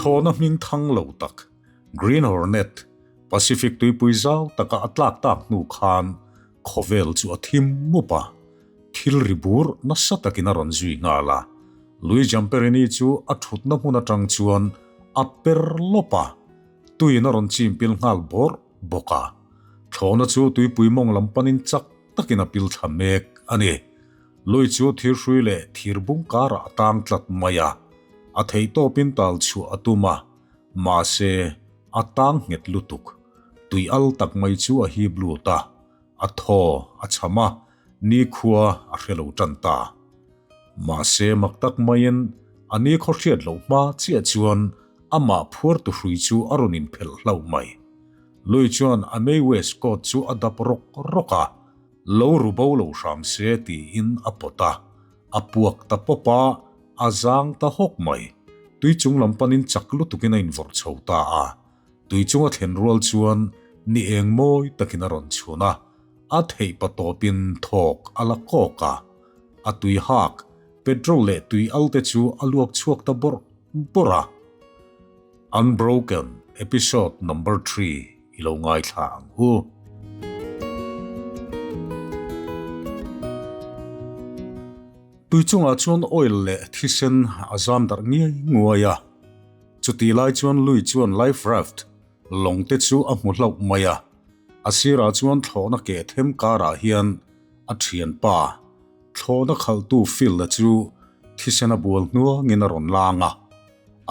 Thlawhna hming thang lo tak, Green Hornet, Pacific tuipui zau taka a tlak tak hnu khan khawvel chu a thim mup a, thil ri bur nasa takin a rawn zui nghal a. Lui Jamperini chu a thutna hmun atang chuan a per lawp a, tuiin a rawn chim pil nghal bawrh bawk a. Thlawhna chu tuipui mawng lam panin chak takin a pil thla mek a ni. Lui chu thirhrui leh thirbung karah a tang tlat mai a, a theihtawpin tal chhuah a tum a, mahse, a tang nghet lutuk. Tui al tak mai chu a hip lut a, a thaw a chham a, nikhua a hre lo tan ta. Mahse, mak tak maiin a nikhaw hriat loh hma chiah chuan amah phuar tu hrui chu a rawn inphelh hlauh mai. Lui chuan a Mae West coat chu a dap rawk rawk a, Lo ru bo lo hram se tiin a pawt a, a puak ta pawp a, a zang ta hawk mai. Tui chung lam panin chak lutukin a invawrh chho ta a. Tui chung a thlen rual chuan ni eng mawi takin a rawn chhun a, a theih pa tawpin thawk a la kawk a. A tui hak, petrol leh tui al te chu a luak chhuak ta bawrh bawrh a. Unbroken episode number 3 i lo ngaithla ang u. Tui chungah chuan oil leh thisen a zam darh ngiai nguai a. Chutih lai chuan lui chuan life raft lawng te chu a hmu hlauh mai a. A sirah chuan thlawhna keh them karah hian a thianpa thlawhna khalhtu Phil-a chu thisen a bual hnuangin a rawn lang a.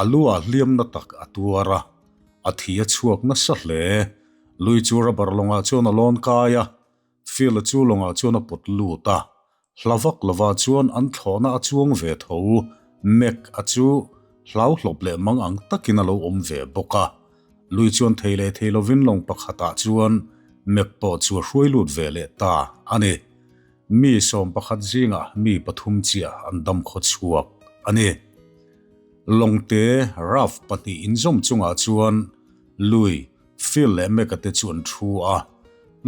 A lu ah hliamna tak a tuar a. A thi a chhuak nasa hle. Lui chu rubber lawngah chuan a lawn kai a, Phil-a chu lawngah chuan a pawt lut a. Hla vak lovah chuan an thlawhna a chuang ve tho. Mac a chu hlau hlawp leh mang ang takin a lo awm ve bawk a. Lui chuan thei leh thei lovin lawng pakhatah chuan Mac pawh chu a hruai lut ve leh ta a ni. Mi 11 zingah mi pathum chiah an dam khaw chhuak a ni. Lawngte raft pahnih inzawm chungah chuan Lui, Phil leh Mecca te chu an thu a.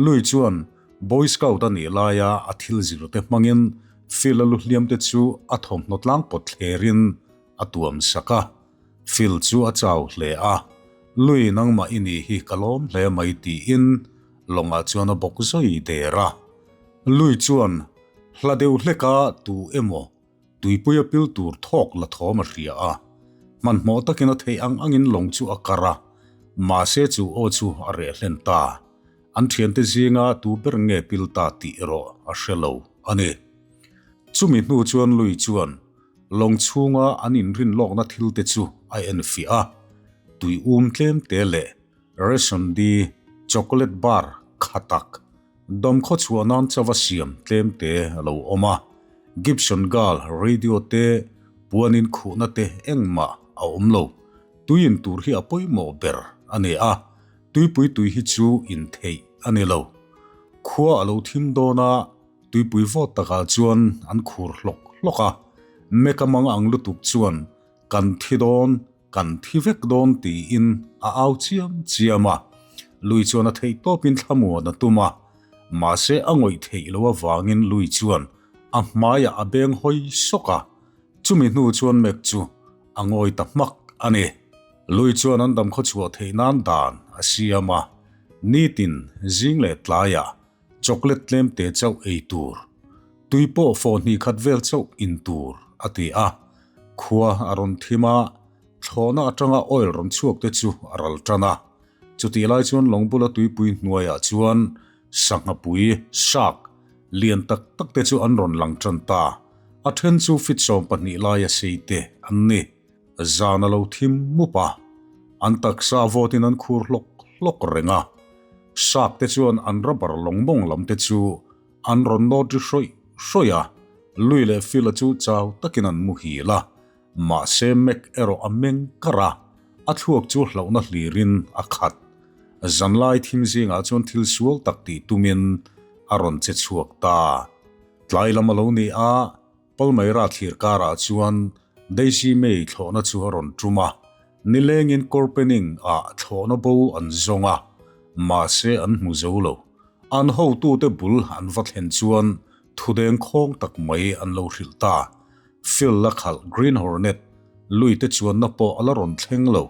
Lui chuan Boy Scout a nih laia a thil zirte hmangin Phil-a lu hliam te chu a thawmhnaw tlang pawt thlerin a tuam sak a. Phil chu a chau hle a, Lui nangmah i nih hi ka lawm hle mai tiin lawngah chuan a bawk zawi der a. Lui chuan hla deuh hleka tu emaw Tuipuia pil tur thawk la thawm a hria a, hmanhmawh takin a theih ang angin lawng chu a kar a, mahse chu aw chu a reh hlen ta. An thiante zinga tu ber nge pil ta tih erawh a hre lo a ni. Chumi hnu chuan Lui chuan lawng chhunga an inrin lawkna thil te chu a enfiah a, tui um tlem te leh ration di chocolate bar kha tak Dam khaw chhuah nan chava siam tlem te a lo awm a, Gibson Girl radio te puanin khuhna te engmah a awm lo. Tui in tur hi a pawimawh ber a ni a, tuipui tui hi chu in theih a ni lo. Khua a lo thim dawn a, tuipui vawt takah chuan an khur hlawk hlawk a, Mecca mang ang lutuk chuan kan thi dawn Kan thi vek dawn tiin a au chiam chiam a, Lui chuan a theih tawpin thlamuan a tum a, mahse a ngawih theih loh avangin Lui chuan a hmaiah a beng hawi sawk a, chumi hnu chuan Mac chu a ngawi ta hmak a ni. Lui chuan an dam khawchhuah theih nan dan a siam a, nitin zing leh tlaiah chocolate tlem te chauh ei tur, tui pawh fawh hnih khat vel chauh in tur a ti a. Khua a rawn thim a, thlawhna atanga oil rawn chhuak te chu a ral tan a. Chutih lai chuan lawng bula tuipui hnuaiah chuan sangha pui, shark, lian tak tak te chu an rawn lang tan ta. A then chu feet 12 laia sei te an ni. Zan a lo thim mup a, an taksa vawtin an khur hlawk hlawk reng a. Shark te chuan an rubber lawng mawng lam te chu An rawn nawt ri hrawih hrawih a, Lui leh Phil-a chu chau takin an muhil a, mahse Mac erawh a meng kar a, a thluak chu hlauhna hlirin a khat. Zanlai thim zingah chuan thil sual tak tih tumin a rawn che chhuak ta. Tlai lam a lo ni a, Palmyra thlir karah chuan Daisy May thlawhna chu a rawn tum a, nilengin Corpening ah thlawhna bo an zawng a, mahse an hmu zo lo. An hotute bul an va thlen chuan thudeng khawng tak mai an lo hrilh ta. Phil la khalh Green Hornet lui te chuanna pawh a la rawn thleng lo.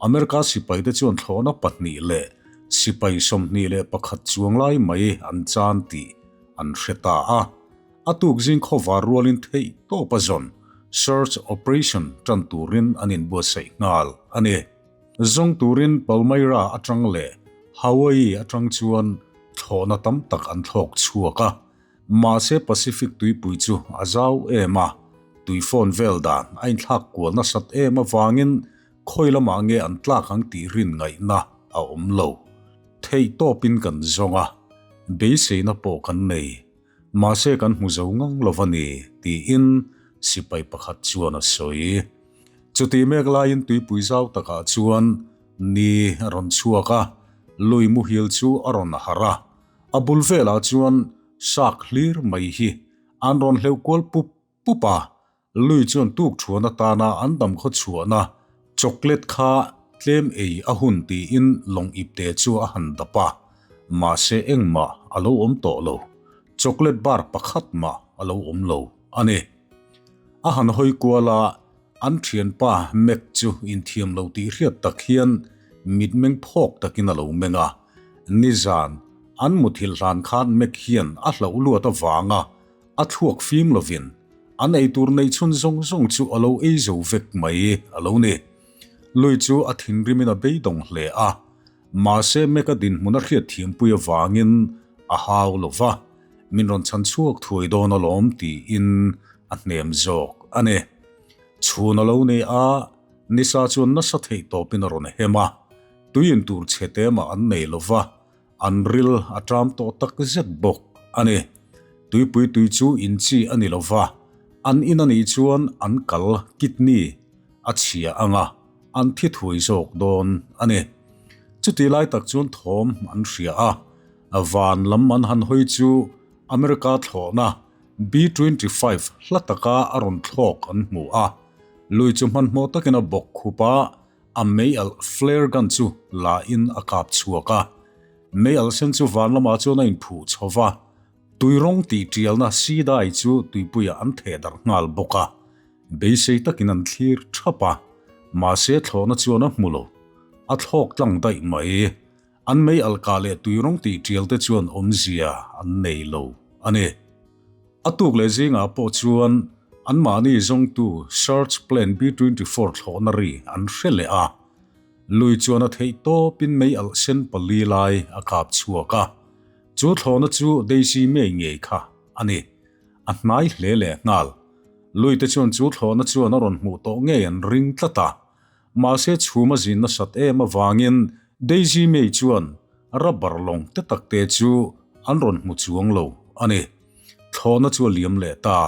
America sipaite chuan thlawhna pahnih leh sipai 21 chuang lai mai an chan tih an hre ta a. A tuk zing khawvar rualin theih tawp a zawn, search operation, tan turin an inbuatsaih nghal a ni. Zawng turin Palmyra atang leh Hawaii atang chuan thlawhna tam tak an thlawk chhuak a. Mahse Pacific tuipui chu a zau em a, tui fawn vel dan a inthlak kual nasat em avangin khawi lamah nge an tlak ang tih rin ngaihna a awm lo. Theih tawpin kan zawng a, beiseina pawh kan nei. Mahse kan hmu zo ngang lo va ni, tiin sipai pakhat chuan a sawi. Chutih mek laiin tuipui zau takah chuan ni a rawn chhuak a, lui muhil chu a rawn harh a. A bul velah chuan shark hlir mai hi an rawn hleuh kual pup pup a, lui chuan tuk thuan atana an dam khaw chhuahna chocolate kha tlem ei a hun tiin lawng ipte chu a han dap a, mahse engmah a lo awm tawh lo, chocolate bar pakhat mah a lo awm lo a ni. A han hawi kual a, an thianpa Mac chu inthiam lo tih hriat tak hian mitmeng phawk takin a lo meng a, Nizan, an muthilh hlan khan Mac hian a hlauh luat avanga a thluak fim lovin an eitur neih chhun zawng zawng chu a lo ei zo vek mai a lo ni. Lui chu a thinrimin a beidawng hle a, mahse Mac a dinhmun a hriatthiampui avangin a hau lo va, min rawn chhan chhuak thuai dawn alawm tiin a hnem zawk a ni. Chhun a lo ni a, nisa chuan nasa theih tawpin a rawn hem a. Tui in tur chhe te mah an nei lo va, an ril a ṭam tawh tak zet bawk a ni. Tuipui tui chu in chi a ni lo va, an in a nih chuan an kal, kidney, a chhia ang a, an thi thuai zawk dawn a ni. Chuti lai tak chuan thawm an hria a, van lam an han hawi chu America thlawhna B-25 hla taka a rawn thlawk an hmu a, lui chu hmanhmawh takin a bawk khup a, A mei alh flare gun chu la in a kap chhuak a. Mei alh sen chu van lamah chuan a inphuh chho va. Tui rawng tih tialna sidai chu tuipuiah an theh darh nghal bawk a. Beisei takin an thlir thap a. Mahse thlawhna chuan a hmu lo. A thlawk tlang daih mai. An mei alh kah leh tui rawng tih tial te chuan awmzia an nei lo a ni. A tuk leh zingah pawh chuan anmahni zawngtu Search Plan B24 thlawhna ri an hre leh a. Lui chuan a theih tawpin mei alh sen pali lai a kap chhuak a. Chu thlawhna chu Daisy May ngei kha a ni. A hnai hle leh nghal. Lui te chuan chu thlawhna chuan a rawn hmuh tawh ngei an ring tlat a. Mahse chhum a zin nasat em avangin Daisy May chuan rubber lawng te tak te chu an rawn hmu chuang lo a ni. Thlawhna chu a liam leh ta.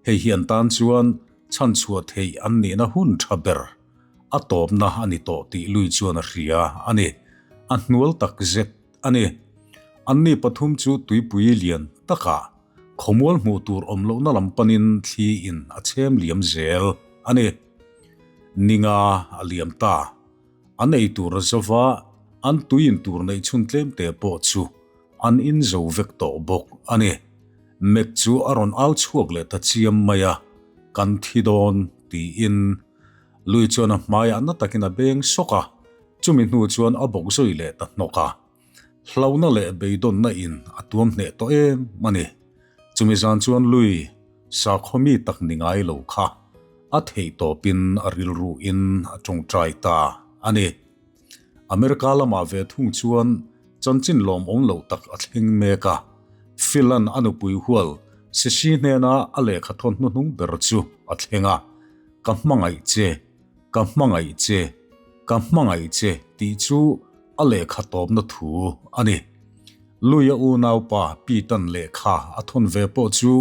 Hei hi an tan chuan chhanchhuah theih an nihna hun tha ber a tawpna a ni tawh tih lui chuan a hria a ni. A hnual tak zet a ni. Anni pathum chu tuipui lian takah khawmual hmuh tur awm lohna lam panin thli in a chhem liam zel a ni. Ninga a liam ta. An ei tur a zo va, an tui in tur neih chhun tlem te pawh chu an in zo vek tawh bawk a ni. Mac chu a rawn au chhuak leh ta chiam mai a, Kan thi dawn, tiin. Lui chuan a hmaiah na takin a beng sawk a, chumi hnu chuan a bawk zui leh ta hnawk a. Hlauhna leh beidawnna in a tuam hneh tawh em a ni. Chumi zan chuan Lui sakhaw mi tak ni ngai lo kha a theih tawpin a rilru in a tawngtai ta a ni. America lamah ve thung chuan chanchin lawmawm lo tak a thleng mek a. Phil-a'n a nupui hual Sisi hnena a lehkha thawn hnuhnung ber chu a thleng a, Ka hmangaih che, ka hmangaih che, ka hmangaih che tih chu a lehkha tawpna thu a ni. Luia unaupa Pitan lehkha a thawn ve pawh chu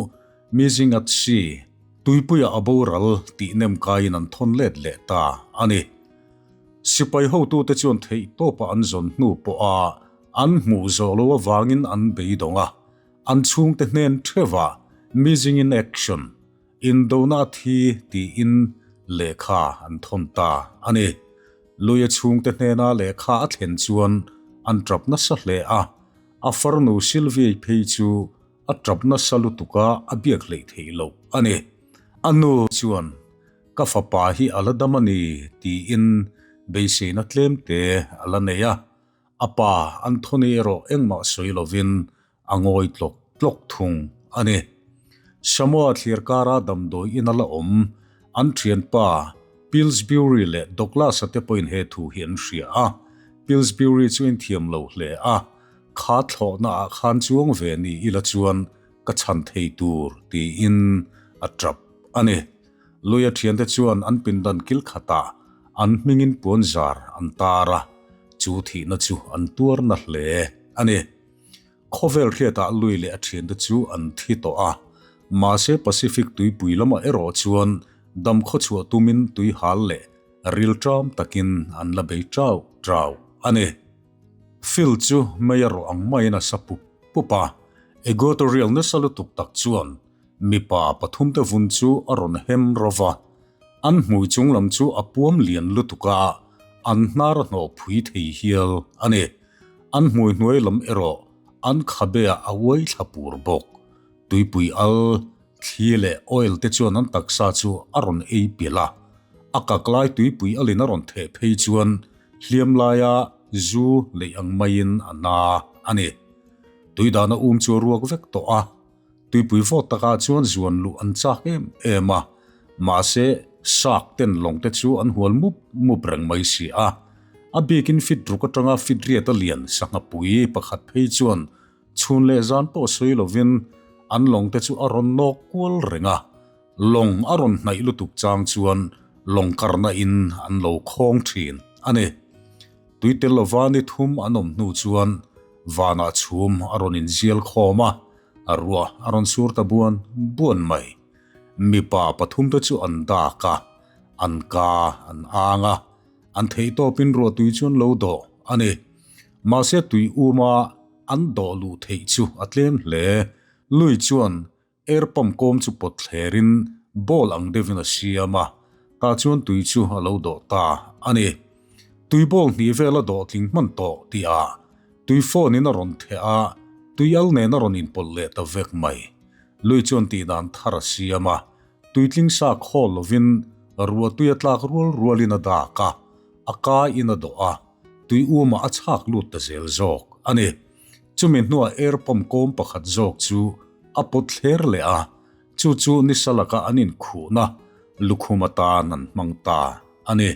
Mizingatsi, tuipuia a boral tih nem kaiin an thawn let leh ta a ni. Sipai hotute chuan theihtawpa an zawn hnu pawha an hmuh zawh lo avangin an beidawng a, an chhungte hnen theuhah Missing in Action, Indona a thi tiin lehkha an thawn ta a ni. Luia chhungte hnena lehkha a thlen chuan an tap nasa hle a, a farnu Sylvia-i phei chu a tap nasa lutuk a, a biak hleih theih loh a ni. A nu chuan, Ka fapa hi a la dam a ni, tiin beiseina tlem te a la nei a. A pa Anthony erawh engmah sawi lovin a ngawi tlawk tlawk thung a ni. Samoa thlir kara damdawi in a la awm, an thianpa Pillsbury leh Douglas-a te pawhin he thu hi an hria a. Pillsbury chu inthiam lo hle a, kha thlawhna ah khan chuang ve ni ila chuan ka chhan thei tur tiin a tap a ni. Luia thiante chuan an pindan kil khatah an hmingin puan zar an tar a, chu thihna chu an tuar na hle a ni. Khawvel hriatah lui leh a thiante chu an thi tawh a, mahse Pacific tuipui lamah erawh chuan dam khawchhuah tumin tui hal leh rilṭam takin an la bei ṭau ṭau a ni. Phil chu mei a rawh ang maiin a sa pup pup a, Equatorial nasa lutuk tak chuan mipa pathumte vun chu a rawn hem ro va, an hmui chung lam chu a puam lian lutuk a, an hnar a hnawh phui thei hial a ni. An hmui hnuai lam erawh an khabe ah a uai thla pur bawk. Tuipui al, thli leh oil te chuan an taksa chu a rawn ei pilh a. A kak lai tuipui alin a rawn theh phei chuan hliam laia zu leih ang maiin a na a ni. Tui dahna um chu a ruak vek tawh a. Tuipui vawt takah chuan zuan luh an chak em em a, mahse shark ten lawng te chu an hual mup mup reng mai si a. A bikin fit ruk atanga fit riat a lian sangha pui pakhat phei chuan chhun leh zan pawh sawi lovin an lawng te chu a rawn nawk kual reng a. Lawng a rawn hnaih lutuk chang chuan lawng karna in an lo khawng thin a ni. Tui tel lova ni thum an awm hnu chuan vanah chhum a rawn inzial khawm a, a ruah a rawn sur ta buan buan mai. Mipa pathumte chu an dak a, an ka an ang a, an theihtawpin ruahtui chu an lo dawh a ni. Mahse tui uma an dawh luh theih chu a tlem hle. Lui chuan Air pump kawm chu pawt thlerin ball ang deuhin a siam a, tah chuan tui chu a lo dawh ta a ni. Tui ball hnih vel a dawh tling hman tawh tih ah tui phone in a rawn theh a, tui al nen a rawn inpawlh leh ta vek mai. Lui chuan tih dan thar a siam a, tui tling sa khawl lovin ruah tui a tlak rual rualin a dak a, a kai in a dawh a, tui umah a chhak lut ta zel zawk a ni. Chumi hnuah air pump kawm pakhat zawk chu a pawt thler leh a, chu chu nisa laka an inkhuhna lukhum atan an hmang ta a ni.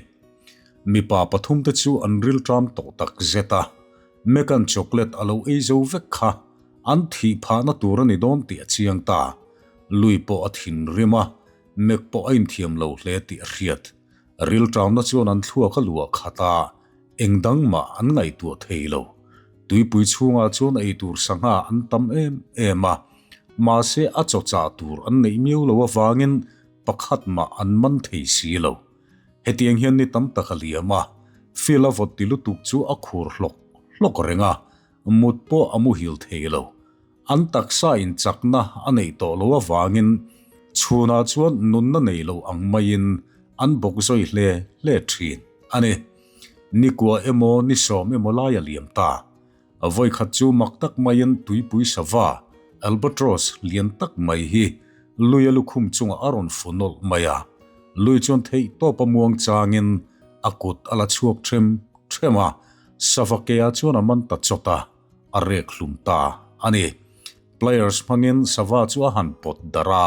Mipa pathumte chu an rilṭam tawh tak zet a, Megan chocolate a lo ei zo vek kha an thih phahna tur a ni dawn tih a chiang ta. Lui pawh a thinrim a, Meg pawh a inthiam lo hle tih a hriat. Rilṭamna chuan an thluak a luah khat a, Eng dang mah an ngaihtuah thei lo. Tuipui chhungah chuan eitur sangha an tam em em a, mahse a chaw chah tur an neih miau lo avangin pakhat mah an man thei si lo. Hetiang hian ni tam tak a liam a, Phil a vawt ti lutuk chu a khur hlawk hlawk reng a, mut pawh a muhil thei lo. An taksa in chakna a neih tawh lo avangin chhunah chuan nunna nei lo ang maiin an bawk zawi hle hle thin a ni. Nikua emaw ni sawm emaw lai a liam ta. Vawikhat chu mak tak maiin tuipui sava, albatross, lian tak mai hi lui a lukhum chungah a rawn fu nawlh mai a. Lui chuan theih tawp a muang changin a kut a la chhuak them them a, sava ke ah chuan a man ta chawt a. a rek hlum ta a ni. Players hmangin sava chu a han pawt darh a,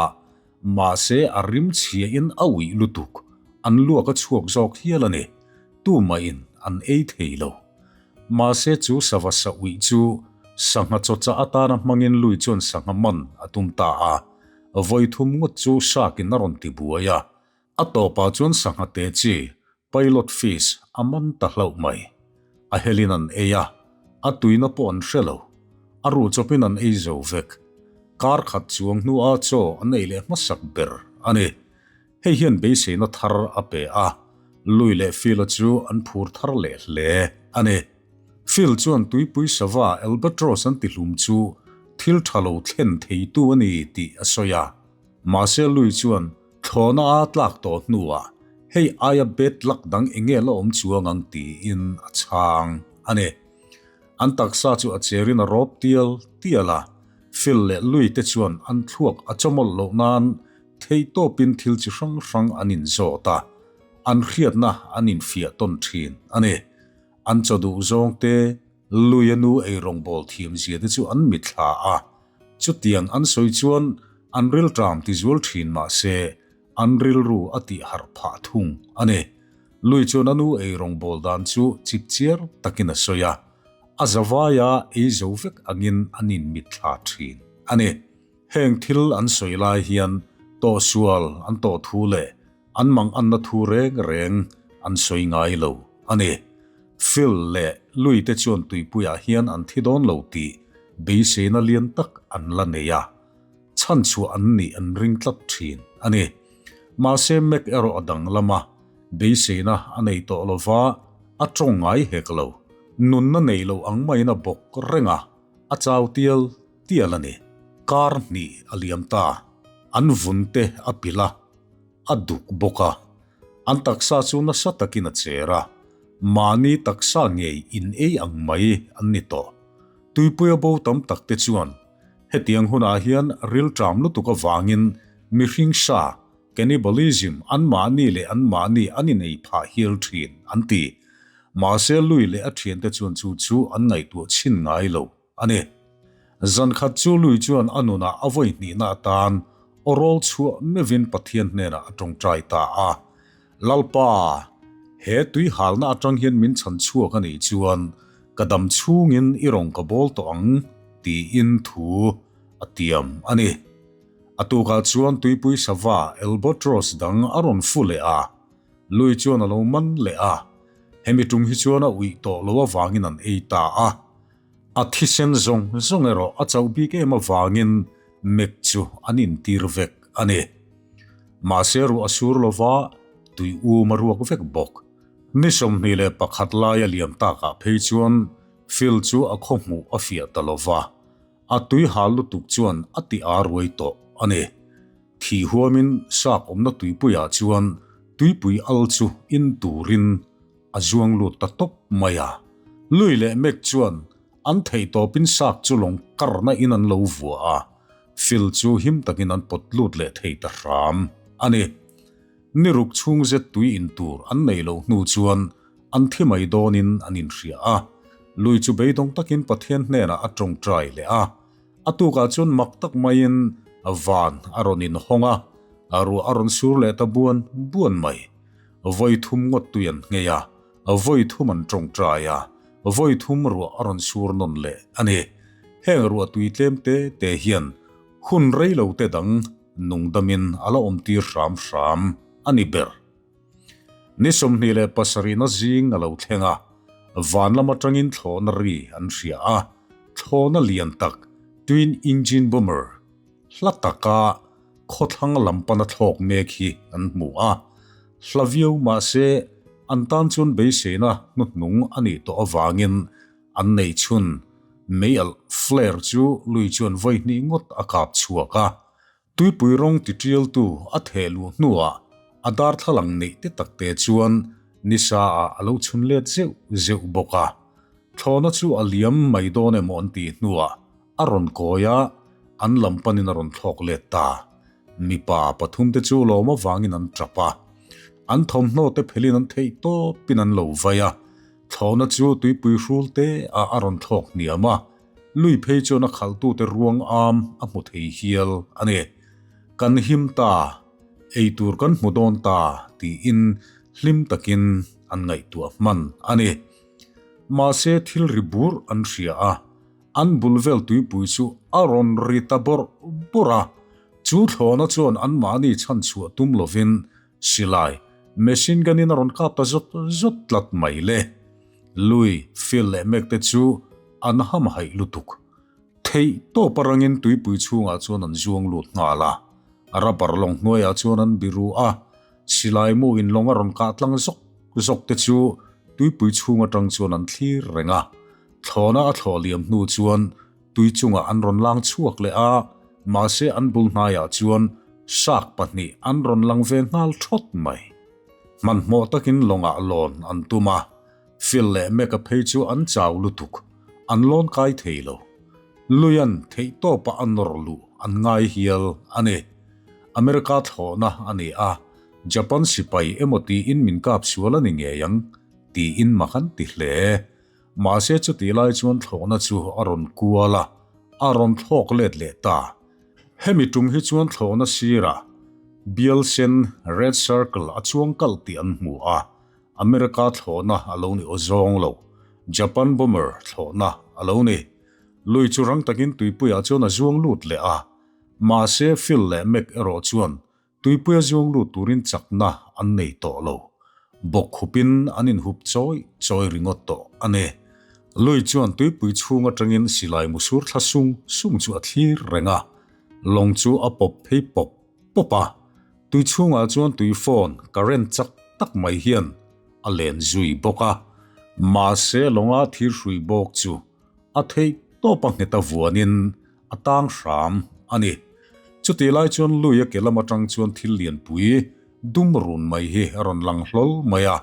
mahse a rim chhiain a uih lutuk, an luak a chhuak zawk hial a ni. Tumahin an ei thei lo. Mahse chu sava sa uih chu sangha chawchah atana hmangin lui chuan sangha man a tum ta a, vawi thum ngawt chu shark-in a rawn ti buai a, a tawpah chuan sangha te chi Pilot fish a man ta hlauh mai. A helin an ei a, a tuina pawh an hre lo. A ruh chawpin an ei zo vek. Kar khat chuang hnua chaw an ei leh hmasak ber a ni. Hei hian beiseina thar a pe a, Lui leh Phil-a chu an phur thar leh hle a ni. Phil chuan tuipui sava albatross an tihlum chu thil tha lo thlen theitu a ni tih a sawi a. Mahse Lui chuan Thlawhna a tlak tawh hnuah hei aia bet lak dang enge la awm chuang ang tiin a chhang a ni. An taksa chu a cherin a rawp tial tial a, Phil leh Lui te chuan an thluak a chawmawlh loh nan theihtawpin thil chi hrang hrang an inzawt a. an hriatna an infiah tawn thin a ni. An chaw duh zawng te, Lui a nu eirawngbawl thiam zia te chu an mitthla a, chutiang an sawi chuan an rilṭam tizual thin mah se an rilru a tih harh phah thung a ni. Lui chuan a nu eirawngbawl dan chu chipchiar takin a sawi a, a zavaia ei zo vek angin an inmitthla thin a ni. Heng thil an sawi lai hian tawhsual an tawh thu leh an mang anna thu reng reng an sawi ngai lo a ni. Phil leh Lui te chuan tuipuiah hian an thi dawn lo tih beiseina lian tak an la nei a, chhanchhuah an nih an ring tlat thin a ni. Mahse Mac erawh a danglam a, beiseina a nei tawh lo va, a tawng ngai hek lo. Nunna nei lo ang maiin a bawk reng a, a chau tial tial a ni. Kar hnih a liam ta, an vun te a pilh a, a duk bawk a. An taksa chu nasa takin a cher a, mahni taksa ngei in ei ang mai an ni tawh. Tuipuia bo tam tak te chuan hetiang hunah hian rilṭam lutuk avangin mihring sa, cannibalism, anmahni leh anmahni an inei phah hial ṭhin an ti. Mahse Lui leh a ṭhiante chuan chu chu an ngaihtuah chhin ngai lo. A ni. Zan khat chu Lui chuan a nunah a vawi hnihna atan aw rawl chhuah meuhin Pathian hnenah a tawngtai ta a. Lalpa, he tui halna atang hian min chhan chhuak a nih chuan ka dam chhungin i rawn ka bawl tawh ang tiin thu a tiam a ni. A tukah chuan tuipui sava albatross dang a rawn fu leh a, Lui chuan a lo man leh a. Hemi tum hi chuan a uih tawh lo avangin an ei ta a. A thisen zawng zawng erawh a chauh bik em avangin Mek chu an intir vek a ni. Mahse ruah a sur lova tui um a ruak vek bawk. Ni 21 lai a liam takah phei chuan Phil chu a khaw hmuh a fiah ta lova, a tui hal lutuk chuan a ti aa ruai tawh a ni. Thih huamin sak awmna tuipuiah chuan tuipui al chu in turin a zuang lut ta tawp mai a. Lui leh Mek chuan an theih tawpin sak chu lawng karna in an lo vua a, Phil chu him takin an pawt lut leh thei ta hram a ni. Ni ruk chhung zet tui in tur an nei loh hnu chuan an thi mai dawnin an inhria a. Lui chu beidawng takin Pathian hnenah a tawngtai leh a. A tukah chuan mak tak maiin van a rawn inhawng a, ruah a rawn sur leh ta buan buan mai. Vawi thum ngawt tui an nghei a, vawi thum an tawngtai a, vawi thum ruah a rawn sur nawn leh a ni. Heng ruah tui tlem te te hian hun rei lo te dang nungdamin a la awm tir hram hram a ni ber. Ni 27 na zing a lo thleng a, van lam atangin thlawhna ri an hria a, thlawhna lian tak twin engine bomber hla taka khawthlang lam pana thlawk mek hi an hmu a, hla viau mahse an tan chuan beiseina hnuhnung a nih tawh avangin an neih chhun meialh flare chu lui chuan vawi hnih ngawt a kap chhuak a. Tuipui rawng ti tialtu a theh luh hnuah a darthlalang neih te tak te chuan nisa ah a lo chhun let zeuh zeuh bawk a. Thlawhna chu a liam mai dawn emaw an tih hnuah a rawn kawi a, an lam panin a rawn thlawk let ta. Mipa pathum te chu lawm avangin an tap a. An thawmhnaw te phelin an theih tawpin an lo vai a. Thlawhna chu tuipui hrul te ah a rawn thlawk hniam a, lui phei chuan a khalhtute ruang am a hmu thei hial a ni. Kan him ta, eitur kan hmu dawn ta tiin hlim takin an ngaihtuah hman a ni. Mahse thil ri bur an hria a, An bul vel tuipui chu a rawn ri ta bawrh bawrh a, chu thlawhna chuan anmahni chhan chhuah tum lovin silai machine gun in a rawn kap ta zawt zawt tlat mai le. Lui, Phil leh Meg te chu an ham haih lutuk. Theih tawp a rangin tuipui chhungah chuan an zuang lut nghal a, rubber lawng hnuaiah chuan an biru a, silai mu in lawng a rawn kah tlang zawk zawk te chu tuipui chhung atang chuan an thlir reng a. Thlawhna a thlawh liam hnu chuan tui chungah an rawn lang chhuak leh a, mahse an bul hnaiah chuan shark pahnih an rawn lang ve nghal thawt mai. Hmanhmawh takin lawngah lawn an tum a, Phil leh Mac-a phei chu an chau lutuk, an lawn kai thei lo. Luian theihtawpah a nawr luh an ngai hial a ni. America thlawhna a ni a. Japan sipai emaw tiin min kap sual a ni ngei ang, tiin mak an ti hle. Mahse chutih lai chuan thlawhna chu a rawn kual a, a rawn thlawk let leh ta. Hemi tum hi chuan thlawhna sirah bial sen, red circle, a chuang kalh tih an hmu a, America thlawhna a lo ni awzawng lo, Japan bomber thlawhna a lo ni. Lui chu rang takin tuipuiah chuan a zuang lut leh a, mahse Phil leh Mac erawh chuan Tuipuia zuang lut turin chakna an nei tawh lo. Bawk khupin an inhup chawi chawi ringawt tawh a ni. Lui chuan tuipui chhung atangin silai musur thla sung sung chu a thlir reng a, lawng chu a pawp phei pawp pawp a. Tui chhungah chuan tui phone current chak tak mai hian a len zui bawk a. Mahse lawnga thir hrui bawk chu a theih tawp a nghet a vuanin a tang hram a ni. Chutih lai chuan lui a ke lam atang chuan thil lianpui dum run mai hi a rawn lang hlawl mai a,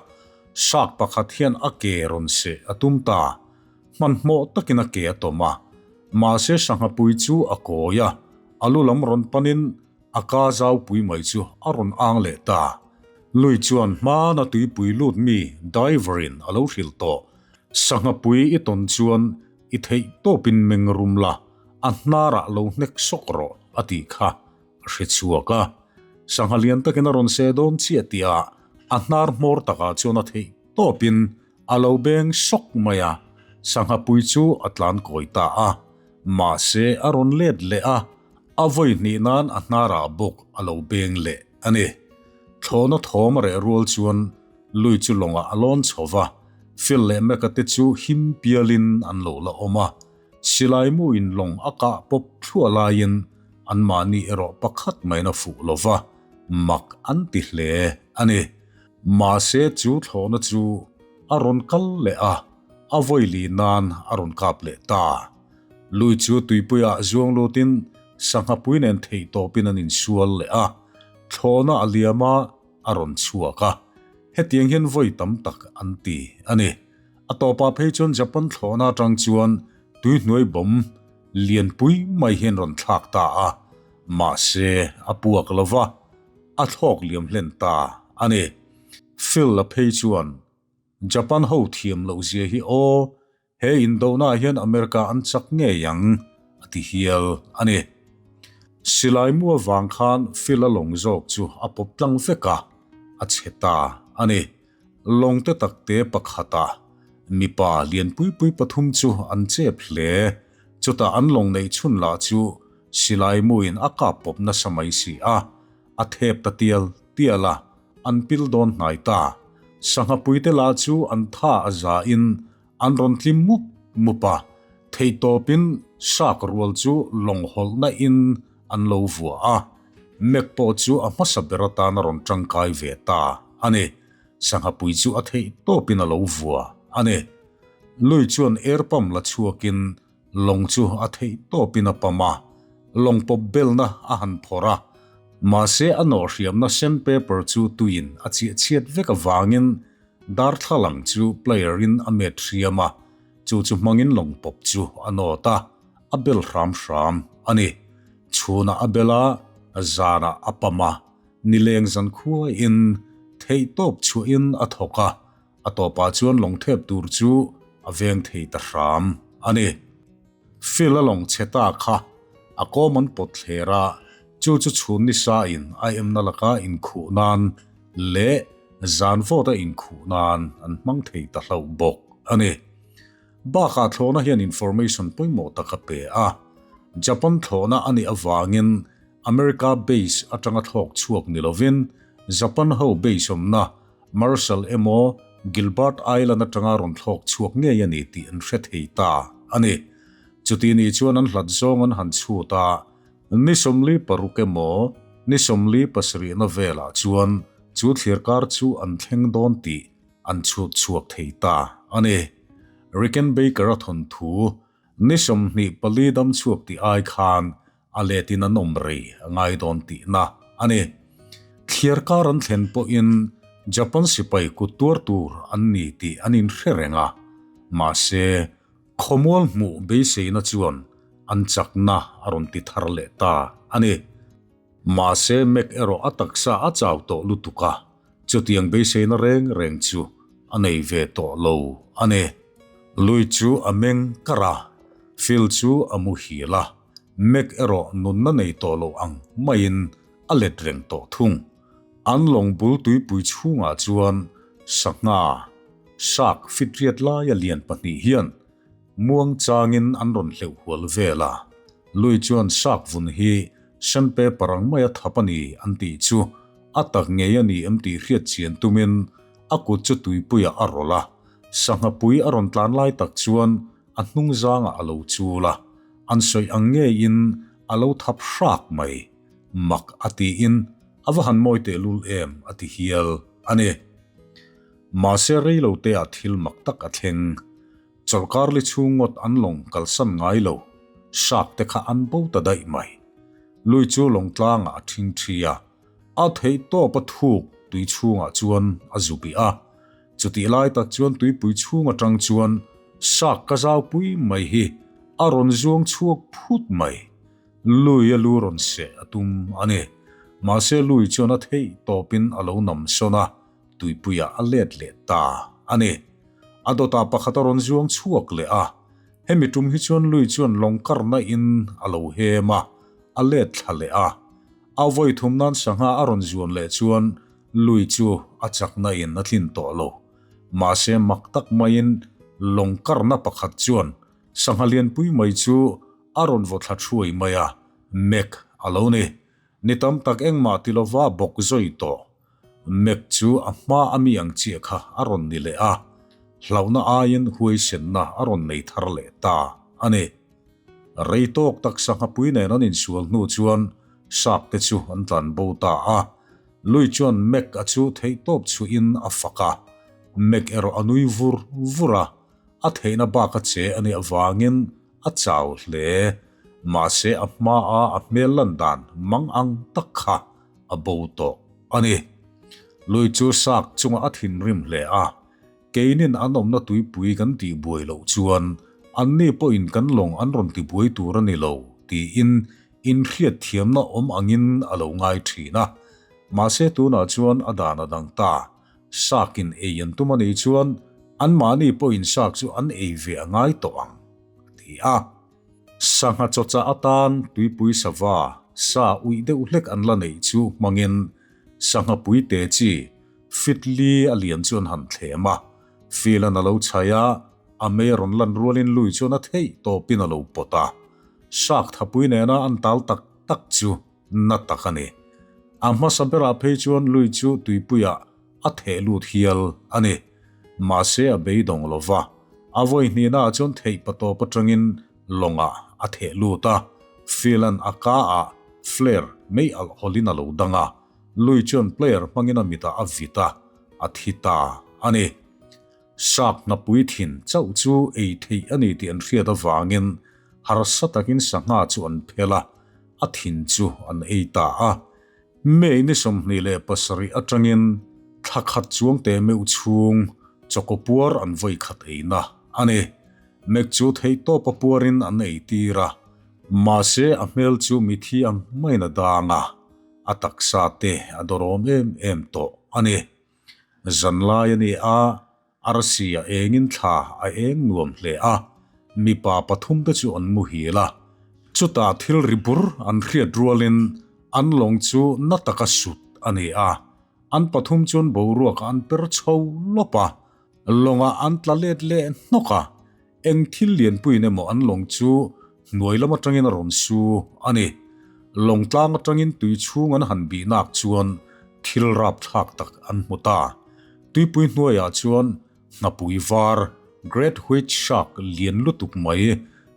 shark pakhat hian a ke rawn seh a tum ta. Hmanhmawh takin a ke a tawm a, mahse sangha pui chu a kawi a, a lu lam rawn panin a ka zau pui mai chu a rawn ang leh ta. Lui chuan hmana tuipui lut mi diver in a lo hrilh tawh, sangha pui i tawn chuan I theih tawpin meng rum la, a hnarah lo hnek sawk rawh a tih kha a hre chhuak a. Sangha lian takin a rawn seh dawn chiah tihah a hnar hmawr takah chuan a theih tawpin a lo beng sawk mai a, sangha pui chu a tlan kawi ta a. Mahse a rawn let leh a, a vawi hnih nan a hnarah bawk a lo beng leh a ni. Thlawhna thawm a reh rual chuan Lui chu lawngah a lawn chho va, Phil leh Mac-a te chu him pialin an lo la awm a. Silai muin lawng a kah pawp thluah laiin anmahni erawh pakhat maiin a fuh lo va, mak an ti hle a ni. Mahse chu thlawhna chu a rawn kal leh a, a vawi li nan a rawn kap leh ta. Lui chu tuipuiah zuang lutin sangha pui nen theihtawpin an insual leh a, thlawhna a liam a, a rawn chhuak a, hetiang hian vawi tam tak an ti a ni. A tawpah phei chuan Japan thlawhna atang chuan tuihnuai bawm lianpui mai hian rawn thlak ta a, mahse a puak lo va, a thlawk liam hlen ta a ni. Phil-a phei chuan Japan ho thiam loh zia hi aw, he indona hian America an chak ngei ang, a ti hial a ni. Silai mu avang khan Phil-a lawng zawk chu a pawp tlang vek a, a chhe ta a ni. Lawng te tak te pakhata mipa lianpui pui pathum chu an chep hle. Chutah an lawng neih chhun lah chu silai muin a kap pawp nasa mai si a, a thep ta tial tial a, an pil dawn hnai ta. Sangha puite lah chu an tha a za in an rawn tlim mup mup a, theihtawpin shark rual chu lawng hawlhna in an lo vuah a, Mac pawh chu a hmasa ber atan a rawn tangkai ve ta a ni. Sangha pui chu a theihtawpin a lo vua a ni. Lui chuan air pump la chhuakin Lawng chu a theih tawpin a pam a, lawng pawp belna a han phawrh a, mahse a nawhhriamna sandpaper chu tuiin a chiah chhiat vek avangin darthlalang chu player-in a met hriam a, chu chu hmangin lawng pawp chu a nawt a, a bel hram hram a ni. Chhunah a bel a, zanah a pam a, nileng zankhuaiin theihtawp chhuahin a thawk a, A tawpah chuan lawng thep tur chu a veng thei ta hram a ni. Phil a lawng chhe ta kha a kawm an pawt thler a, chu chu chhun ni sa in a emna laka inkhuh nan leh zan vawt a inkhuh nan an hmang thei ta hlauh bawk a ni. Bakah thlawhna hian information pawimawh tak a pe a, Japan thlawhna a nih avangin America base atanga thlawk chhuak ni lovin Japan ho base awmna Marshall emaw Gilbert Island atanga rawn thlawk chhuak ngei a ni tih an hre thei ta a ni. Chuti ni chuan an hlat zawng an han chhut a, ni 46 emaw ni 47 na velah chuan chu thliarkar chu an thleng dawn tih an chhut chhuak thei ta a ni. Rickenbacker a thawnthu ni 24 dam chhuak tih ai khan A letin an awm rei a ngai dawn tihna a ni. Thliarkar an thlen pawhin Japan sipai kut tuar tur an ni tih an inhre reng a, mahse khawmual hmuh beiseina chuan an chakna a rawn ti thar leh ta a ni. Mahse Mac erawh a taksa a chau tawh lutuk a, chutiang beiseina reng reng chu a nei ve tawh lo a ni. Lui chu a meng kar a, Phil chu a muhil a, Mac erawh nunna nei tawh lo ang maiin a let reng tawh thung. An lawng bul tuipui chhungah chuan sangha, shark, fitriat laia lian pahnih hian muang changin an rawn hleuh hual vel a. Lui chuan shark vun hi sandpaper ang maia thap a ni an tih chu a tak ngei a ni em tih hriat chian tumin a kut chu tuipuiah a rawlh a. Sangha pui a rawn tlan lai tak chuan a hnung zangah a lo chul a, an sawi ang ngeiin a lo thap hrak mai. Mak a tiin a va han mawi tehlul em a ti hial a ni. Mahse reilo te ah thil mak tak a thleng. Chawlhkar li chhung ngawt an lawng kalsan ngai lo, shark te kha an bo ta daih mai. Lui chu lawng tlangah a thing thi a, a theih tawp a thuk tui chhungah chuan a zu bih a. Chutih lai tak chuan tuipui chhung atang chuan shark ka zau pui mai hi a rawn zuang chhuak phut mai. Lui a lu rawn seh a tum a ni. Mahse Lui chuan a theih tawpin a lo nam sawn a, tuipuiah a let leh ta a ni. A dawtah pakhat a rawn zuang chhuak leh a. Hemi tum hi chuan Lui chuan lawng karna in a lo hem a, a let thla leh a. A vawi thum nan sangha a rawn zuan leh chuan Lui chu a chakna in a tlin tawh lo. Mahse mak tak maiin lawng karna pakhat chuan sangha lianpui mai chu A rawn vaw thla thuai mai a, Mac a lo ni. Ni tam tak engmah ti lova bawk zawi tawh. Mac chu a hma a mi ang chiah kha a rawn ni leh a, hlauhna aiin huaisenna a rawn nei thar leh ta a ni. Rei tawk tak sanghapui nen an insual hnu chuan shark te chu an tlan bo ta a. Lui chuan Mac a chu theihtawp chhuihin a fak a, Mac erawh a nui vur vur a, a theihna bak a che a nih avangin a chau hle. Mahse a hmaa a hmel lan dan mang ang tak kha a bo tawh a ni. Lui chu shark chungah a thinrim hle a, keinin an awmna tuipui kan tihbuai loh chuan anni pawhin kan lawng an rawn tibuai tur a ni lo tiin inhriatthiamna awm angin a lo ngai thin a. Mahse tunah chuan a dan a dang ta. Shark in ei an tum a nih chuan anmahni pawhin shark chu an ei ve a ngai tawh ang, a ti a. Sangha chawchah atan tuipui sava sa uih deuh hlek an la neih chu hmangin sangha pui te chi fit li a lian chu an han thlem a. Filan a lo chhai a, a mei a rawn lan rualin lui chuan a theih tawpin a lo pawt a. Shark thapui nena an tal tak tak chu na tak a ni. A hmasa berah phei chuan lui chu tuipuiah a theh lut hial a ni. Mahse a beidawng lo va, a vawi hnihnaah chuan theih patawp atangin lawngah a theh lut a, Phil-a'n a ka-ah flare mei alh hawlhin a lo dang a, lui chuan player hmangin a mitah a vit a, a thi ta a ni. Shark hnapui thin chauh chu ei theih a ni tih an hriat avangin harsa takin sangha chu an phel a, a thin chu an ei ta a. May ni 27 atangin thla khat chuang te meuh chhung chawkaw puar an vawi khat eina a ni. Mek chu theihtawp a puarin an ei tir a, mahse a hmel chu mithi ang maiin a dang a, a taksa te a dawrawm em em tawh a ni. Zanlai a ni a, arsi a engin thla a eng nuam hle a, mipa pathumte chu an muhil a. Chutah thil ri bur an hriat rualin an lawng chu na taka sut a ni a, an pathum chuan boruakah an per chho lawp a, lawngah an tla let leh hnawk a, Eng thil lianpuiin emaw an lawng chu hnuai lam atangin a rawn su a ni. Lawng tlang atangin tui chhung an han bih nak chuan thil rapthlak tak an hmu ta. Tuipui hnuaiah chuan hnapui var, Great White Shark, lian lutuk mai,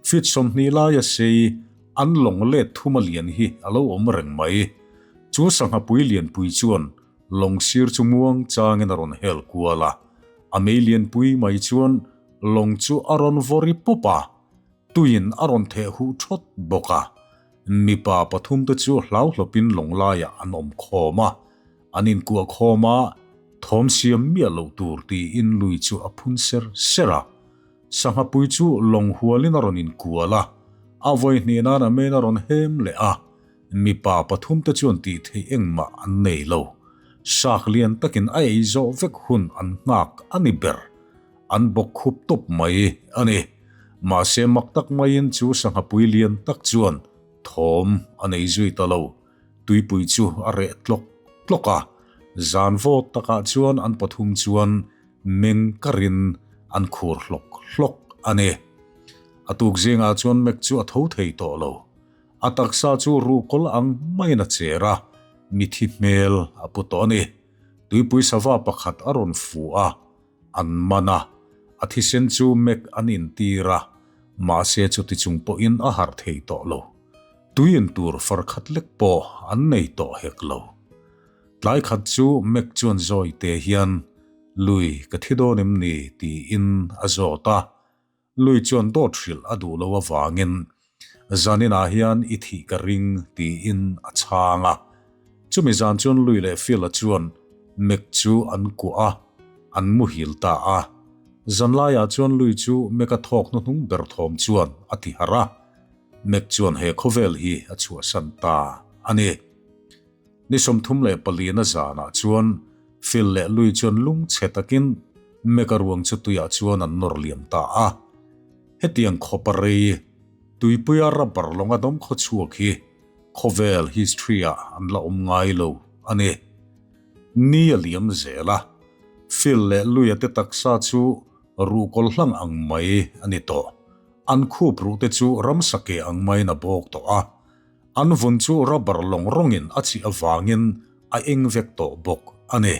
feet 20 laia sei, an lawng let thuma lian hi a lo awm reng mai. Chu sanghapui lianpui chuan lawng sir chu muang changin a rawn hel kual a, a mei lianpui mai chuan Lawng chu a rawn vawri pawp a, tuiin a rawn theh huh thawt bawk a. Mipa pathumte chu hlauhlawpin lawng laiah an awm khawm a, an inkuah khawm a, thawm siam miah loh tur tiin lui chu a phun ser ser a. Sanghapui chu lawng hualin a rawn inkual a, a vawi hnih nan a main a rawn hem leh a. Mipa pathumte chuan tih theih engmah an nei lo. Shark lian takin a ei zawh vek hun an nghak a ni ber. An bawk khup tawp mai a ni. Mahse mak tak maiin chu sangha pui lian tak chuan thawm a nei zui ta lo. Tuipui chu a reh tlawk tlawk a, zan vawt takah chuan an pathum chuan meng karin an khur hlawk hlawk a ni. A tuk zingah chuan Mac chu a tho thei tawh lo. A taksa chu ruhkawl ang maiin a cher a, mithi hmel a pu tawh a ni. Tuipui sava pakhat a rawn fu a, an man a, a thisen chu Mac an intir a, mahse chuti chung pawhin a harh thei tawh lo. Tui in tur far khat lek pawh an nei tawh hek lo. Tlai khat chu Mac chuan zawi te hian, Lui, ka thi dawn em ni? tiin a zawt a. Lui chuan dawt hrilh a duh lo avangin, Zaninah hian i thih ka ring, tiin a chhang a. Chumi zan chuan Lui leh Phil-a chuan Mac chu an kuah a, an muhil ta a. Zanlaiah chuan Lui chu Mac-a thawk hnuhnung ber thawm chuan a ti harh a. Mac chuan he khawvel hi a chhuahsan ta a ni. Ni 34 na zanah chuan Phil leh Lui chuan lungchhe takin Mac-a ruang chu tuiah chuan an nawr liam ta a. Hetiang khawpa rei tuipuia rubber lawnga dawm khaw chhuak hi khawvel history-ah an la awm ngai lo a ni. Ni a liam zel a, Phil leh Lui-a te taksa chu ruhkawl hlang ang mai a ni tawh. An khup ruh te chu ramsa ke ang maiin a bawk tawh a, an vun chu rubber lawng rawngin a chih avangin a eng vek tawh bawk a ni.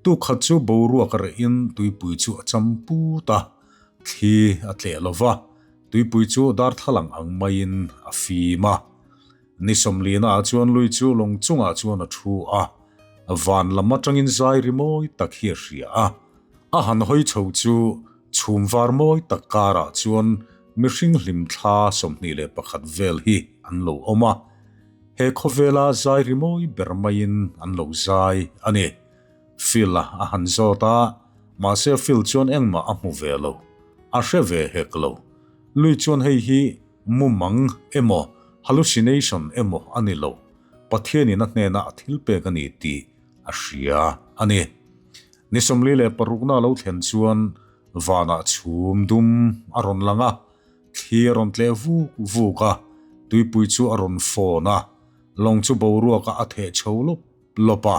Tukhat chu boruak a rehin tuipui chu a cham put a, thli a tleh lo va, tuipui chu darthlalang ang maiin a fim a. Ni sawmlina ah chuan lui chu lawng chungah chuan a thu a, van lam atangin zai ri mawi tak hi a hria a. A han hawi chho chu chhum var mawi tak karah chuan mihring hlim thla 21 vel hi an lo awm a. He khawvela zai ri mawi ber maiin an lo zai a ni. Phil a a han zawt a, mahse Phil chuan engmah a hmu ve lo. A hre ve hek lo. Lui chuan hei hi mumang emaw hallucination emaw a ni lo, Pathianin a hnenah a thil pek a ni tih a hria a ni. Ni 46 na lo thlen chuan vanah chhum dum a rawn lang a, thli a rawn tleh vuk vuk a, tuipui chu a rawn fawn a, lawng chu boruakah a theh chho lawp lawp a.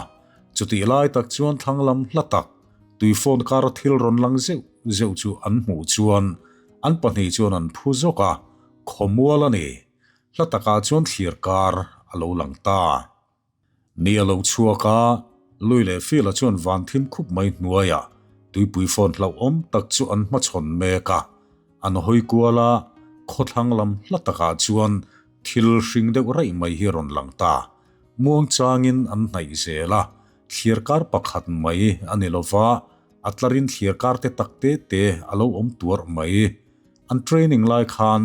Chutih lai tak chuan thlang lam hla tak, tuifawn kara thil rawn lang zeuh zeuh chu an hmuh chuan an pahnih chuan an phu zawk a, khawmual a ni. Hla takah chuan thlir kar a lo lang ta. Ni a lo chhuak a, Lui leh Phil-a chuan van thim khup mai hnuaiah tuipui phone hlauhawm tak chu an hmachhawn mek a. An hawi kual a, khawthlang lam hla takah chuan thil hring deuh raih mai hi a rawn lang ta. Muangchangin an hnaih zel a, thlir kar pakhat mai a ni lova, a tlarin thlir kar te tak te te a lo awm tuarh mai. An training lai khan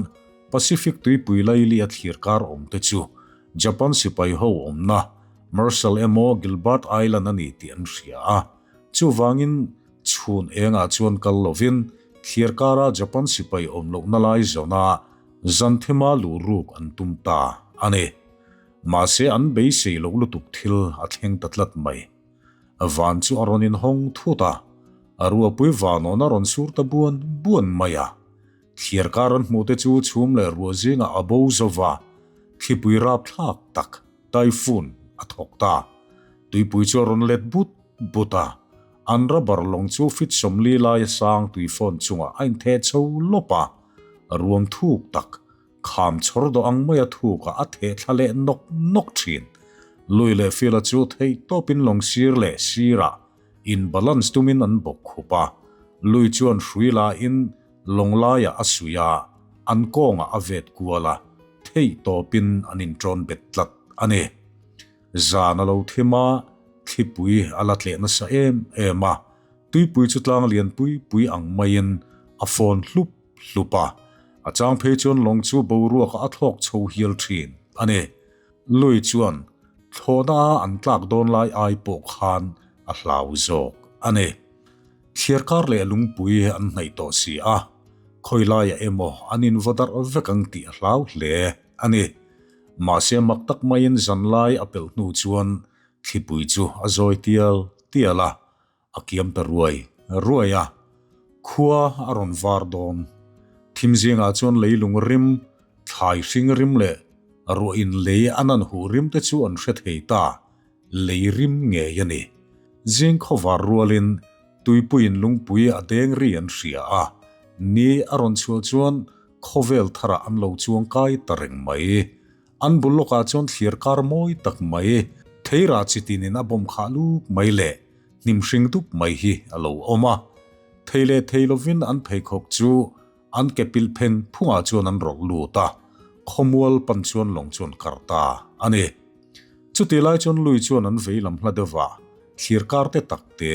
Pacific tuipui laili a thlir kar awm te chu Japan sipai ho awmna Marshall emaw Gilbert Island a ni tih an hria a, chuvangin chhun engah chuan kal lovin thlir kara Japan sipai awm lohna lai zawna zanthima luh ruk an tum ta a ni. Mahse an beisei loh lutuk thil a thleng ta tlat mai. Van chu a rawn inhawng thut a, a ruahpui vanawn a rawn sur ta buan buan mai a. Thliarkar an hmuh te chu chhum leh ruah zingah a bo zo va, thlipui rapthlak tak, typhoon, a thawk ta. Tuipui chu a rawn let but but a, an rubber lawng chu fit 40 laia sang tuifawn chungah a intheh chho lawp a, ruam thuk tak, Kham chhawr dawh ang maia thukah a theh thla leh nawk nawk thin. Lui leh Fila chu theih tawpin lawng sir leh sirah in balance tumin an bawk khup a. Lui chuan hrui lain lawng laiah a suih a, an kawngah a vet kual a, theih tawpin an inṭawn bet tlat a ni. Zan a lo thim a, thlipui a la tleh nasa em em a, tuipui chu tlang lian pui pui ang maiin a fawn hlup hlup a, a chang phei chuan lawng chu boruakah a thlawk chho hial thin a ni. Lui chuan thlawhna a an tlak dawn lai ai pawh khan a hlau zawk a ni. Thliarkar leh lungpui an hnaih tawh si a, khawi laiah emaw an invaw darh vek ang tih a hlau hle a ni. Mahse mak tak maiin zanlai a pelh hnu chuan thlipui chu a zawi tial tial a, a kiam ta ruai ruai a. Khua a rawn var dawn. Thim zingah chuan leilung rim, thlai hring rim leh ruah in lei a nan huh rim te chu an hre thei ta. Lei rim ngei a ni. Zing khawvar rualin tuipuiin lungpui a deng ri an hria a, ni a rawn chhuah chuan khawvel tharah an lo chuang kai ta reng mai. An bul lawkah chuan thlir kar mawi tak mai, theirah chi tinin a bawm khah luk mai leh hnim hring dup mai hi a lo awm a. Thei leh thei lovin an pheikhawk chu an ke pilh pheng phungah chuan an rawlh lut a, khawmual pan chuan lawng chuan kar ta a ni. Chutih lai chuan lui chuan an vei lam hla deuh a, thlir kar te tak te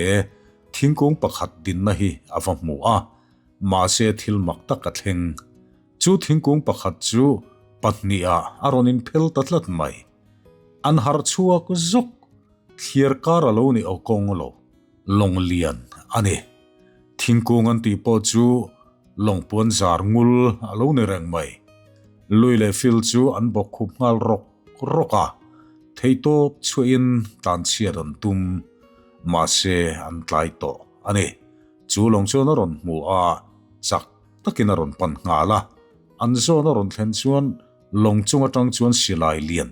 thingkung pakhat dinna hi a va hmu a, mahse thil mak tak a thleng. Chu thingkung pakhat chu pahnihah a rawn inphel ta tlat mai. An harh chhuak zuk, thlir kar a lo ni aw kawng lo, lawng lian a ni. Thingkung an tih pawh chu lawng puan zar ngul a lo ni reng mai. Lui leh Phil chu an bawk khup nghal rawk rawk a, theihtawp chhuahin tlanchhiat an tum, mahse an tlai tawh a ni. Chu lawng chuan a rawn hmu a, chak takin a rawn pan nghal a. An zawn a rawn thlen chuan lawng chung atang chuan silai lian,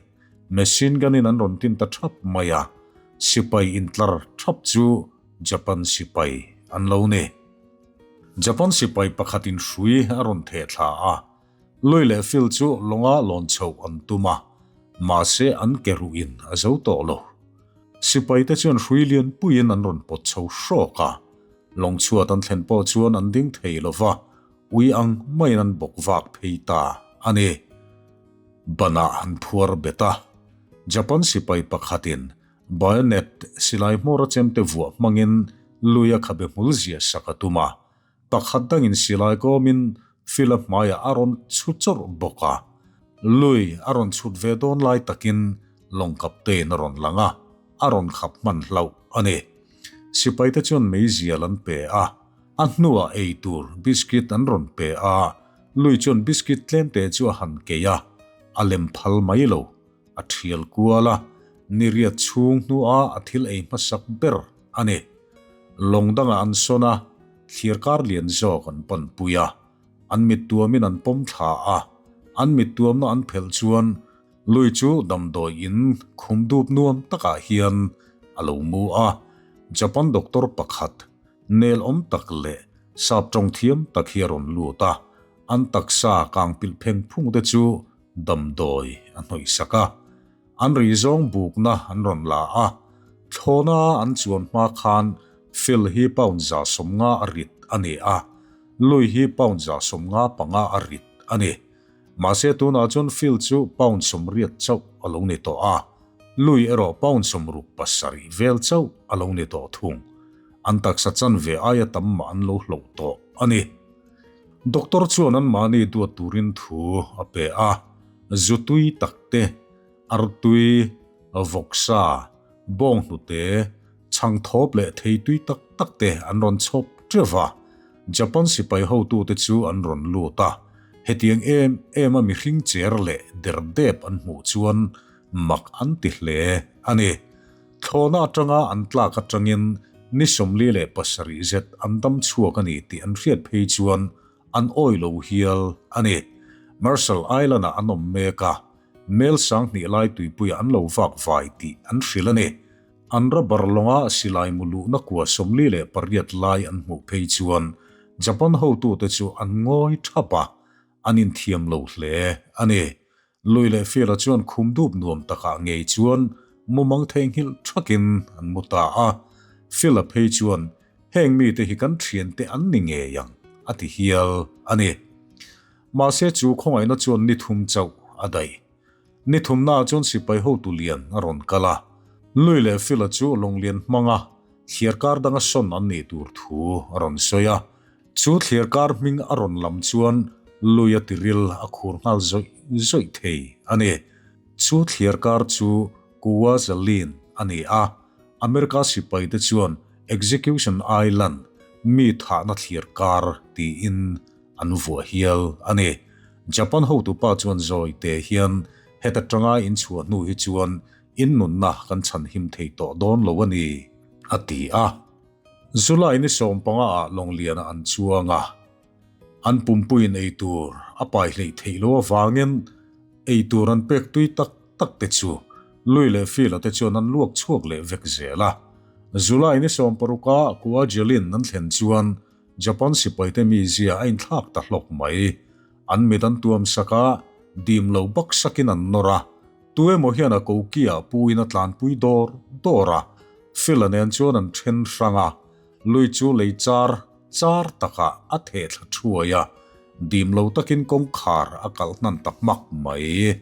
machine gun in an rawn tin ta thap mai a, sipai intlar thap chu Japan sipai an lo ni. Japan sipai pakhatin hrui a rawn theh thla a, Lui leh Phil chu lawnga lawn chhoh an tum a, mahse an ke ruhin a zo tawh lo. Sipaite chuan hrui lian puiin an rawn pawt chho hrawk a, lawng chhuat an thlen pawh chuan an ding thei lo va, ui ang maiin an bawk vak phei ta a ni. Banah an phuar bet a, Japan sipai pakhatin bayonet silai hmawra chemte vuah hmangin luia khabe hmul ziah sak a tum a, Pakhat dangin silai kawmin Phil-a hmaiah a rawn chhu chawrh bawk a. Lui a rawn chhut ve dawn lai takin lawng captain a rawn lang a, a rawn khap hman hlauh a ni. Sipaite chuan meizial an pe a, a hnuah ei tur biscuit an rawn pe a, Lui chuan biscuit tlemte chu a han keih a, a lem phal mai lo, a thial kual a, niriat chhung hnua a thil ei hmasak ber a ni. Lawng dangah an sawn a, thlir kar lian zawk an panpui a, an mittuamin an pawm thla a, an mittuamna an phelh chuan lui chu damdawi in khum dup nuam takah hian a lo mu a, Japan doctor pakhat nel awm tak leh sap tawng thiam tak hi a rawn lut a, an taksa kang pilh pheng phung te chu damdawi a hnawih sak a, an ri zawng bukna an rawn la a, thlawna an chuan hma khan Phil hi pound 150 a rit a ni a, Lui hi pound 155 a rit a ni. Mahse tunah chuan Phil chu pound 80 chauh a lo ni tawh a, Lui erawh pound 67 vel chauh a lo ni tawh thung. An taksa chanve aia tam mah an lo hloh tawh a ni. Doctor chuan anmahni duat turin thu a pe a, zu tui tak te, artui, vawksa, bawnghnute, chhangthawp leh thei tui tak tak te an rawn chhawp teuh va. Japan sipai hotute chu an rawn lut a, hetiang em em a mihring cher leh derdep an hmuh chuan mak an ti hle a ni. Thlawhna atanga an tlak atangin ni 47 zet an dam chhuak a ni tih an hriat phei chuan an awi lo hial a ni. Marshall Island-ah an awm mek a, mel 2000 lai tuipuiah an lo vak vai tih an hrilh a ni. An rubber lawnga silai mu luhna kua 48 lai an hmuh phei chuan Japan hotute chu an ngawi thap a, an inthiam lo hle a ni. Lui leh Fiala chuan khum dup nuam takah ngei chuan mumang theihnghilh thakin an mu ta a. Fiala phei chuan, Heng mite hi kan thiante an ni ngei ang, a ti hial a ni. Mahse chu khawngaihna chuan ni thum chauh a daih. Ni thumnaah chuan sipai hotu lian a rawn kal a. Lui leh Fiala chu lawnglian hmanga thliar kar danga sawn an nih tur thu a rawn sawi a. Chu thlir kar hming a rawn lam chuan lui a tiril a khur nghal zawih zawih thei a ni. Chu thlir kar chu Kwajalein a ni a, America sipaite chuan Execution Island, mi thahna thlir kar tiin an vuah hial a ni. Japan hotupa chuan zawi te hian. Heta tanga in chhuah hnu hi chuan in nunna kan chhan him thei tawh dawn lo a ni, a ti a. July ni 15 ah Lawngliana an chuang a. An pumpuiin ei tur a pai hleih theih loh avangin ei tur an pek tui tak tak te chu lui leh fila te chuan an luak chhuak leh vek zel a. July ni 60 a Kwajalein an thlen chuan Japan sipaite mizia a inthlak ta hlawk mai. An mit an tuam sak a, dim lo bak sakin an nawr a. Tu emaw hian a koki-ah puin a tlanpui dawr dawr a, fila nen chuan an then hrang a. Lui chu lei char char takah a theh thla thuai a, dim lo takin kawngkhar a kalh hnan ta hmak mai.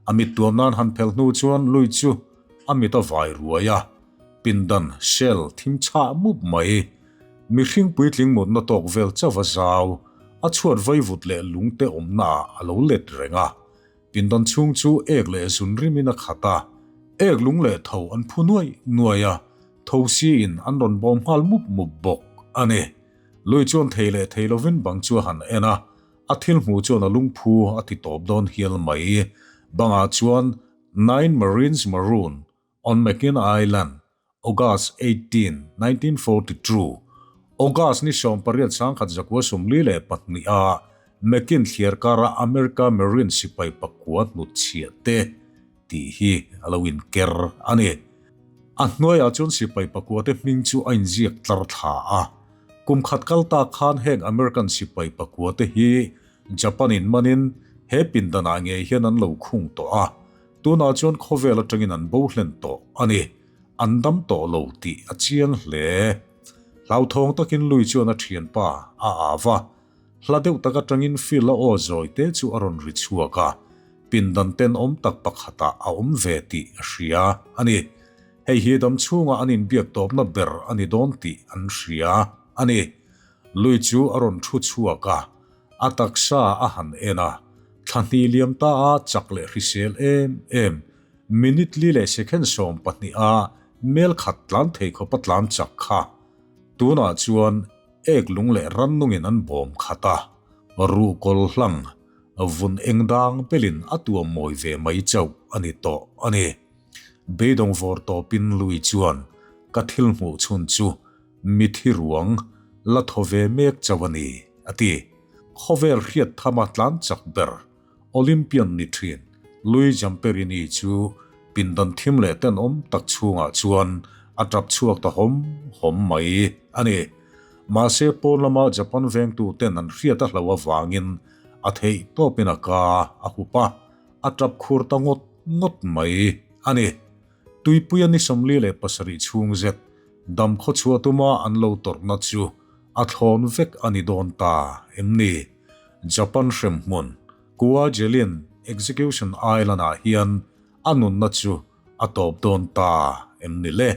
A mit tuam nan han phelh hnu chuan lui chu a mit a vai ruai a, pindan, shell, thim chhah mup mai. Mihring puitling mutna tawk vel chauh a zau, a chhuat vaivut leh lungte awmnaah a lo let reng a. Pindan chhung chu ek leh zun rimin a khat a, ek lung leh tho an phu nuai nuai a, tho siin an rawn bawm nghal mup mup bawk a ni. Lui chuan thei leh thei lovin bang chu a han en a, a thil hmuh chuan a lungphu a ti tawp dawn hial mai. Bangah chuan Nine Marines Maroon on Makin Island, August 18, 1942, August ni 18 1942 a Makin thliar kara America Marine sipai pakua hnutchhiah te tih hi a lo inker a ni. A hnuaiah chuan sipai pakua te hming chu a inziak tlar thla a. Kum khat kal ta khan heng American sipai pakua te hi Japan in manin he pindanah ngei hian an lo khung tawh a. Tunah chuan khawvel atangin an bo hlen tawh a ni. An dam tawh lo tih a chiang hle. Hlauthawng takin lui chuan a thianpa a au a. Hla deuh tak atangin Phil a aw zawi te chu a rawn ri chhuak a. Pindan tenawm tak pakhatah a awm ve tih a hria a ni. Hei hi dam chhungah an inbiak tawpna ber a ni dawn tih an hria a ni. Lui chu a rawn thu chhuak a. A taksa a han en a, thla hnih liam ta a chak leh hrisel em em, minute li leh second 12 a mel khat tlan thei khawp a tlan chak kha. Tunah chuan ek lung leh rannungin an bawm khat a, ruhkawl hlang vun eng dang belin a tuam mawi ve mai chauh a ni tawh a ni. Beidawng vawr tawpin Lui chuan ka thil hmuh chhun chu Mithi ruang la thaw ve mek chauh a ni, a ti. Khawvel hriat thama tlan chak ber Olympian ni thin Louis Zamperini chu pindan thim leh tenawm tak chhungah chuan a tap chhuak ta hawm hawm mai a ni. Mahse pawn lama Japan vengtu ten an hriat a hlo avangin a theih tawpin a ka a hup a, a tap khur ta ngawt ngawt mai a ni. Tuipuia ni 47 chhung zet dam khawchhuah tuma an lo tawrhna chu a thlawn vek a ni dawn ta em ni? Japan hremhmun Kwajalein Execution Island-ah hian a nunna chu a tawp dawn ta em ni le?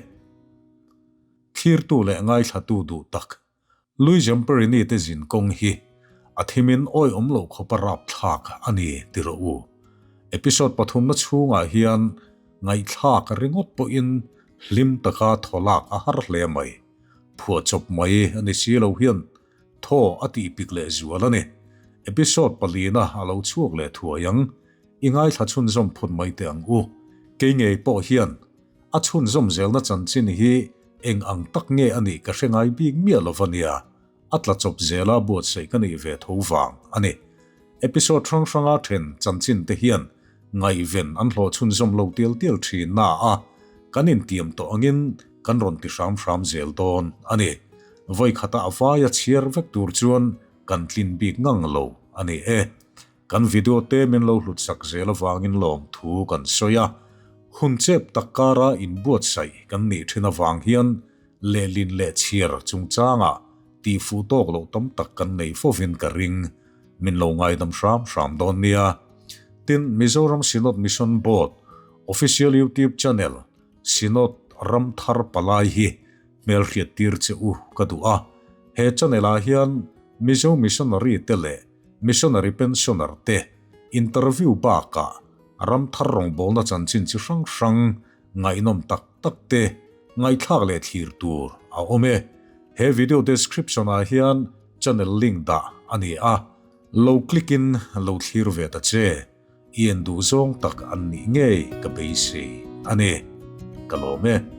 Thlirtu leh ngaithlatu duh tak Lui Zamperini te zin kawng hi a thimin awihawm loh khawp a rapthlak a ni ti rawh u. Episode pathumna chhungah hian ngaihthlak ringawt pawhin hlim taka thawlak a har hle mai. Phuahchawp mai a ni si lo hian thaw a tih pik leh zual a ni. Episode palina a lo chhuak leh thuai ang. I ngaithla chhunzawm phut mai teh ang u. Kei ngei pawh hian A chhunzawm zelna chanchin hi eng ang tak nge a nih ka hre ngai bik miah lo va nia, a tla chawp zela buatsaih ka nih ve tho vang a ni. Episode hrang hranga then chanchin te hian ngaihven an hlawh chhunzawm lo tial tial thin na a, kan intiam tawh angin kan rawn ti hram hram zel dawn a ni. Vawi khata a vaia chhiar vek tur chuan kan tlin bik ngang lo a ni e. Kan video te min lo hlut sak zel avangin lawmthu kan sawi a, hun chep tak kara inbuatsaih kan nih thin avang hian lehlin leh chhiar chungchangah tihfuh tawk loh tam tak kan nei fovin ka ring. Min lo ngaidam hram hram dawn nia. Tin, Mizoram Synod Mission Board Official YouTube Channel Synod Ramthar Palai hi hmelhriat tir che u ka duh a. He channel ah hian Mizo Missionary te leh Missionary pensioner te interview bakah ramthar rawngbawlna chanchin chi hrang hrang ngaihnawm tak tak te ngaihthlak leh thlir tur a awm e. He video description ah hian channel link dah a ni a, lo click in lo thlir ve ta che. I en duh zawng tak an nih ngei ka beisei a ni. Ka lawm e.